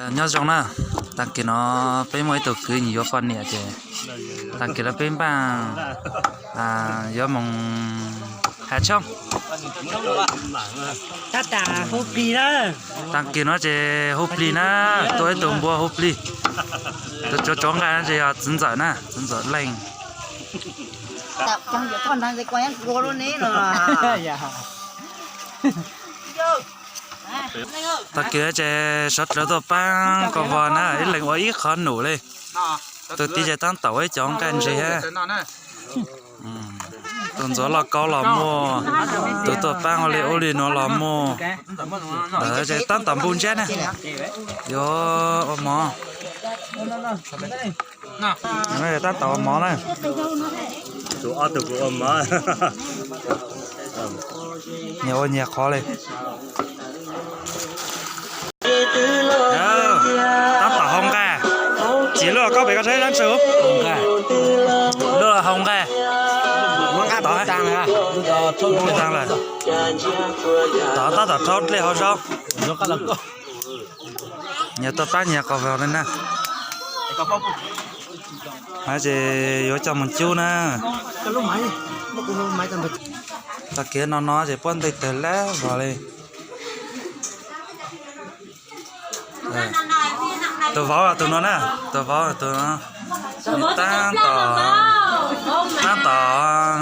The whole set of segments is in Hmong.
Nyob zoo na, tag kis no peb muaj ib tug kwv nws yuav poj niam ces tag kis no peb npaj yuav mus hav tshooj. Tag kis no ces hu plig na, tuaj ib tug npua hu plig. Tus tsuav tsuav nqaij no ces yog txiv ntxawm na, txiv ntxawm leej. Tag kis ces sawv dlawg tuaj paab koj vog na, ib leeg ua ib qho num li. Tus tij ces tab tom ua ib cov nqaij ntseg hab. Tus ntxuav lauj kaub los muaj, tus tuaj paab ua li ub li nuav los muaj. Ntawd ces tab tom npuj ntsab na, yuav ua mov. Tab tom ua mov na. Nyias ua nyias qhov li. Tab tom hau nqaij, tsis luaj koj pem koj saib dab tsi. Luaj hau nqaij. Tod, tod tab tom rhaub dlej hauv zaub. Nyias tuaj paab nyias qhov vog li na. Ces yuav coj mus cub na. Tag kis no no ces puab ntej tawg lab vog li. Tus vauv tus no na, tus vauv tus no, tab tom, tab tom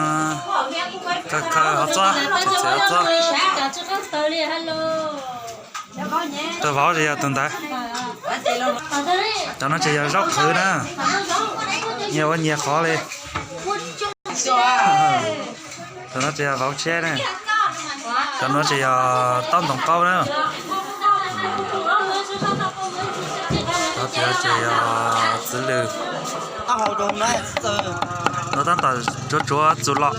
khaws khaws hov txob, txiav txiav hov txob. Tus vauv ces yog tus ntawd. Cov no ces yog zaub qhwv na, nyias ua nyias qhov li. Cov no ces yog vauv tshiab na. Cov no ces yog taub ntoos qaub na. Cov ces yog txiv lws. No tab tom tsuav tsuav txus los.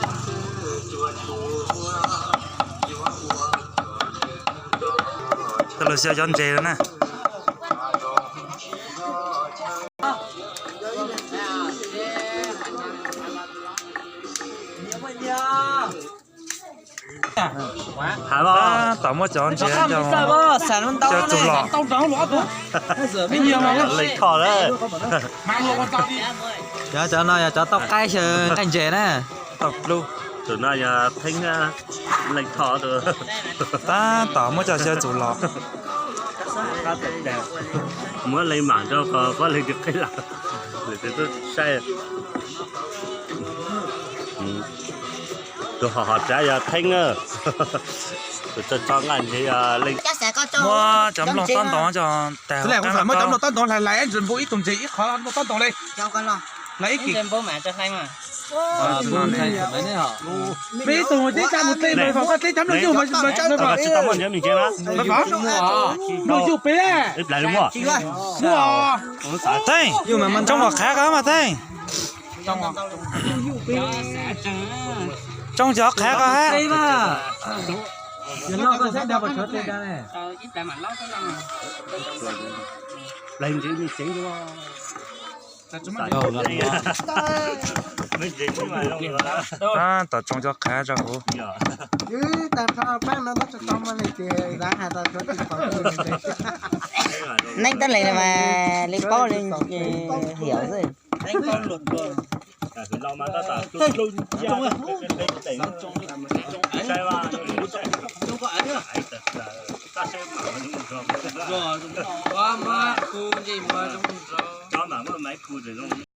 Coj lug xyaw cov ntses lawm na. Tab tom muab cov ntses coj txus los. Leej Thoj lawm. Cov, cov no yog cov tauj qaib xyaw nqaij ntses na. Tauj dlub. Tus no yog Theeb, Leej Thoj tus. Tab tom muab coj xyaw txus los. Muab leej mam rau ko, muab leej twg qhib los, lwm tus tuaj saib. Tus hom hom tsav yog Theeb na. Tus tso tso nqaij ntses yog Leej. Muab cov nplooj taub ntoos coj tag. Muab cov nplooj taub ntoos hlais hlais ib ntsis npu ib tug ntses ib qho nplooj taub ntoos li. Hlais ib kis. Peb ib tug tib tsa mus hle mas koj hle cov nplooj yug mas tsis tau muaj nrhiav me ntses na. Nplooj yug peb. Muaj. Theeb, tsoo cov qhav ko mas Theeb. Tsoo cov qhav ko hab. Tab tom tsoo cov qhav rau huv. Neeb tab leeg mas li paub li hiam xwb.